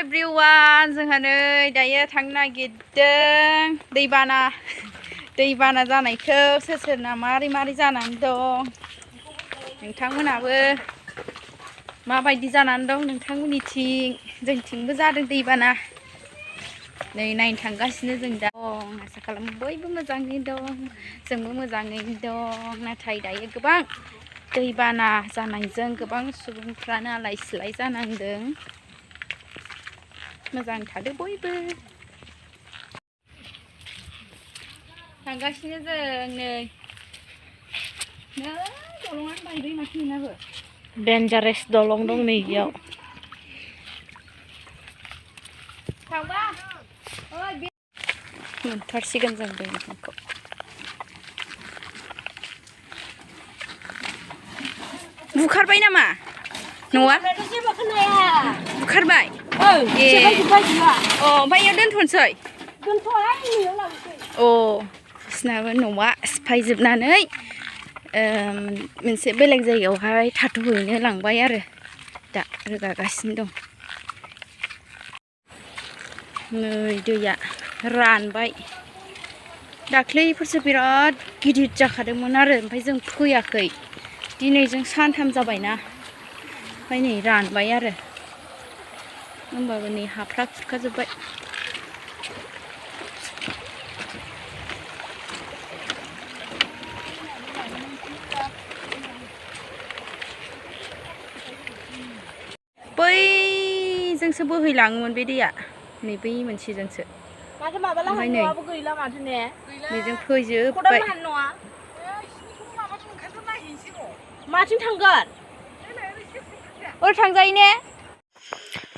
everyone जोंहा नै दायो थांनो नागिरदों दैबाना जानायखौ सोरना मारै जानानै दं नोंथांमोनाबो माबायदि जानानै दं नोंथांमोननिथिं जोंथिंबो जादों दैबाना नै नायनो थांगासिनो जों दा आसा खालामो बयबो मोजाङै दं जोंबो मोजाङैनो दं नाथाय दायो गोबां दैबाना जानायजों गोबां सुबुंफ्रानो आलाय सिलाय जानांदों मोजां थादो बयबो थांगासिनो जों नै दलंआनो बायबाय माथो नोंनाबो डेन्जारेस दलं दं नै बेयाव मोनथारसिगोन जों दैखौ बुखारबाय नामा न'आ बुखारबाय ओमफ्राय दोनथ'नोसै बिसनाबो न'आ सिफायजोबनानै मोनसे बेलेग जायगायावहाय थाथ'हैनो लांबाय आरो दा रोगागासिनो दं नै दैया रानबाय दाख्लैफोरसो बिराद गिदिर जाखादोंमोन आरो ओमफ्राय जों फैयाखै दिनै जों सानथाम जाबायना ओमफ्राय नै रानबाय आरो होमबाबो नै हाफ्रा खुरखाजोब्बाय बैजोंसो बोहैलाङोमोन बे दैया नै बै मोनसेजोंसो ओमफ्राय नै बेजों फैजोब्बाय माथिं थांगोन ओरै थांजायो ने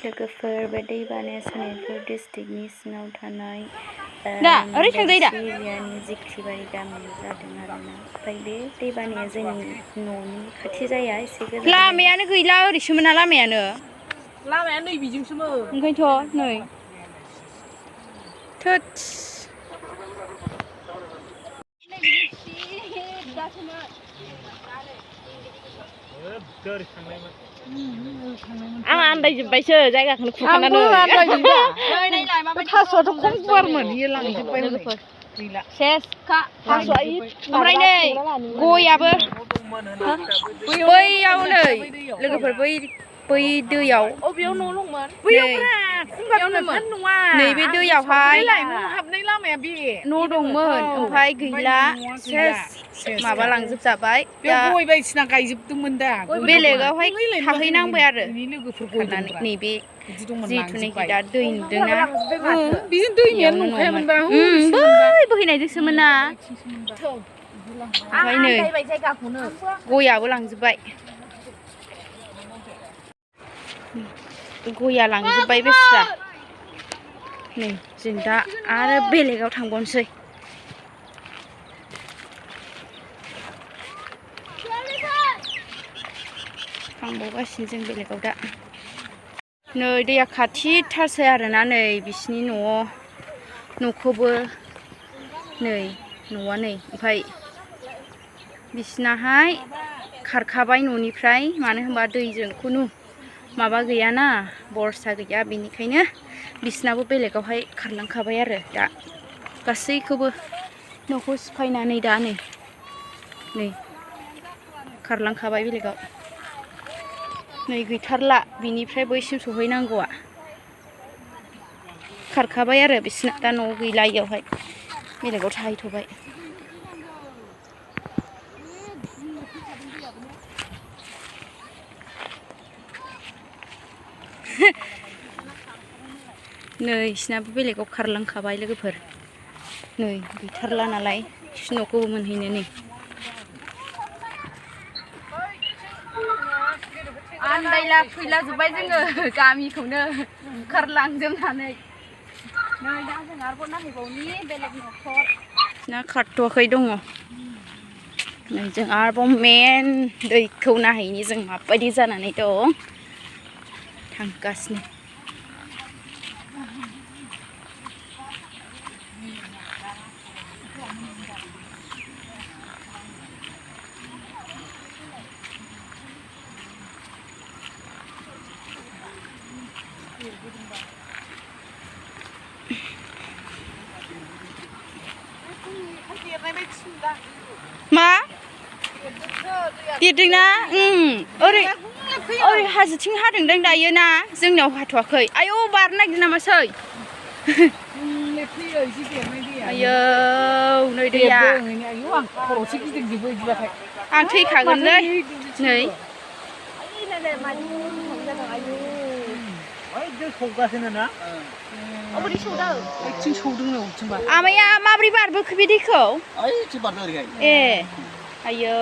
लोगोफोर बे दैबानाया सनितपुर डिस्ट्रिक्टनि सिङाव थानाय एरियानि जिख्रिबारि गामियाव जादों आरोना ओमफ्राय बे दैबानाया जोंनि न'नि खाथि जाया एसे गोजान लामायानो गैला ओरैसोमोन ना लामाया नै बिजोंसोमोन ओंखायनोथ' नै थोद आं आन्दायजोब्बायसो जायगाखौनो खुरखानानै थास'आथ' खम गुवारमोन इयो लांजोब्बाय गैला सेसखा थास'आ ओमफ्राय नै गयाबो बैयाव नै लोगोफोर बै दैयाव बेयाव न' दंमोन नैबे दैयावहाय हाबनाय लामाया बे न' दंमोन ओमफ्राय गैला सेस माबा लांजोबजाबाय गय बायदिसिना गायजोबदोंमोन दा बेलेगावहाय थाहैनांबाय आरो नैबे जिथुनाखि दा दै नुदोंना बेजों दैमायानो नंखायामोनबा बै बोहैनायजोंसोमोन ना ओमफ्राय नै गयाबो लांजोब्बाय गया लांजोब्बाय बेस्रा नै जों दा आरो बेलेगाव थांबावनोसै थांबावगासिनो जों बेलेगाव दा नै दैया खाथिथारसै आरोना नै बिसिनि न'खौबो नै न'आ नै ओमफ्राय बिसिनाहाय खारखाबाय न'निफ्राय मानो होनबा दैजों खुनु माबा गैयाना बरसा गैया बेनिखायनो बिसिनाबो बेलेगावहाय खारलांखाबाय आरो दा गासैखौबो न'खौ सिफायनानै दा नै खारलांखाबाय बेलेगाव नै गैथारला बिनिफ्राय बैसिम सहैनांगौआ खारखाबाय आरो बिसिना दा न'आव गैला इयावहाय बेलेगाव थाहैथ'बाय नै बिसिनाबो बेलेगाव खारलांखाबाय लोगोफोर नै गैथारला नालाय बिसिनि न'खौबो मोनहैनो नै आन्दायला फैला जोब्बाय जोङो गामिखौनो बुखारलांजोबनानै नै दा जों आरोबाव नायहैबावनि बेलेग न'खर बिसिना खारथ'वाखै दङ नै जों आरोबाव मेन दैखौ नायहैनि जों माबायदि जानानै दं थांगासिनो मा देरदोंना ओरै हाजोथिं हादोंदां दायो ना जोंनियाव हाथ'वाखै आयौ बारनो नागिरदों नामासै आयौ नै दैया आं थैखागोनलै नै आमाया माब्रै बारबोखो बे दैखौ ए आयौ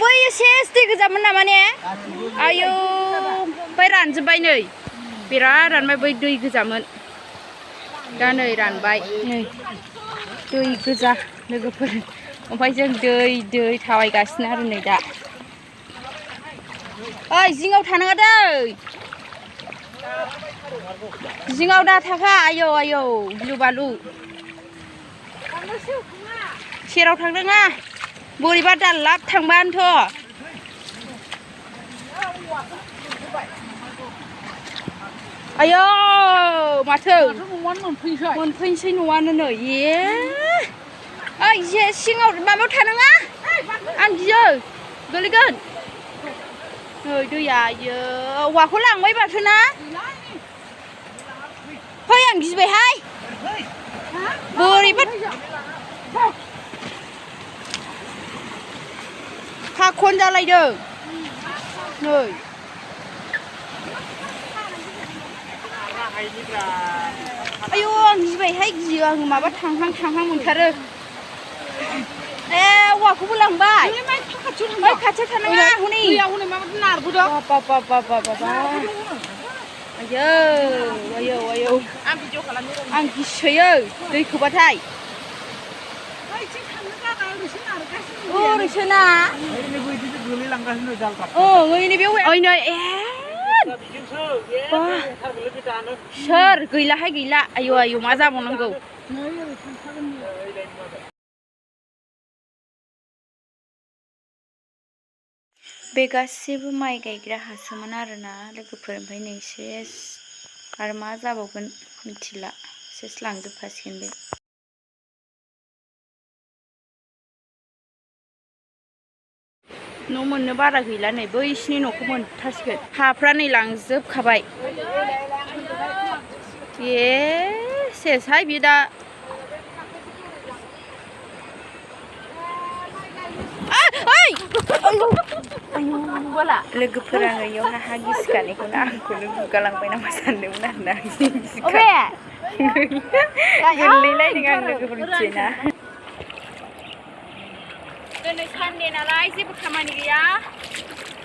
बै सेस दै गोजामोन नामा ने आयौ ओमफ्राय रानजोब्बाय नै बिराद रानबाय बै दै गोजामोन दा नै रानबाय नै दै गोजा लोगोफोर ओमफ्राय जों दै थाबायगासिनो आरो नै दा ओइ जिङाव थानाङा दै जिङाव दा थाखा आयौ आयौ गिलु बालु सेराव थांदोङा बोरैबा दानलाब थांबानोथ' आयौ माथो मोनफैनोसै न'आनो नै ए ओइ जे सिङाव माबायाव थानाङा आं गियो गोलैगोन नै दैया आयौ औवाखौ लांबाय माथो ना फै आं गिबायहाय बोरैबा फाखन जालायदों नै आयौ आं गिबायहाय गियो आङो माबा थांहां मोनथारो ए औवाखौबो लांबाय ओइ खाथियाव थानाङा हनै आयौ आं गिसोयो दैखौबाथाय ओरैसो ना ओइनै बे ओइनै ए सोर गैलाहाय गैला आयौ आयौ मा जाबावनांगौ बे गासिबो माइ गायग्रा हासोमोन आरोना लोगोफोर ओमफ्राय नै सेस आरो मा जाबावगोन मिथिला सेस लांजोबखासिगोन बे न' मोननो बारा गैला नै बैसिनि न'खौ मोनथारसिगोन हाफ्रा नै लांजोबखाबाय ए सेसहाय बे दा लोगोफोरा आङो इयाव हा गिसिखानायखौनो आंखौनो गुगालांबाय नामा सानदोंमोन आरोना गोरलैलायदों आं लोगोफोर मिथियोना दिनै सानदे नालाय जेबो खामानि गैया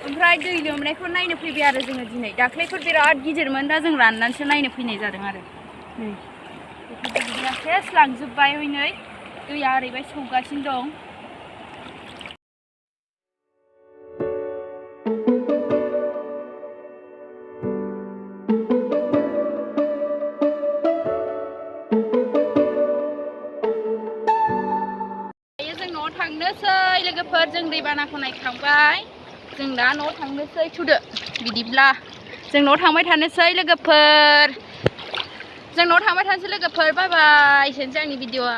ओमफ्राय दै लोमनायखौ नायनो फैबाय आरो जोङो दिनै दाख्लैफोर बिराद गिदिरमोन दा जों राननानैसो नायनो फैनाय जादों आरो नै बेफोरबायदिया सेस लांजोब्बाय हनै दैया ओरैबाय सौगासिनो दं थांनोसै लोगोफोर जों दैबानाखौ नायखांबाय जों दा न'आव थांनोसै थुदो बिदिब्ला जों न'आव थांबाय थानोसै लोगोफोर बाय बाय एसेनोसै आंनि भिडिअ'आ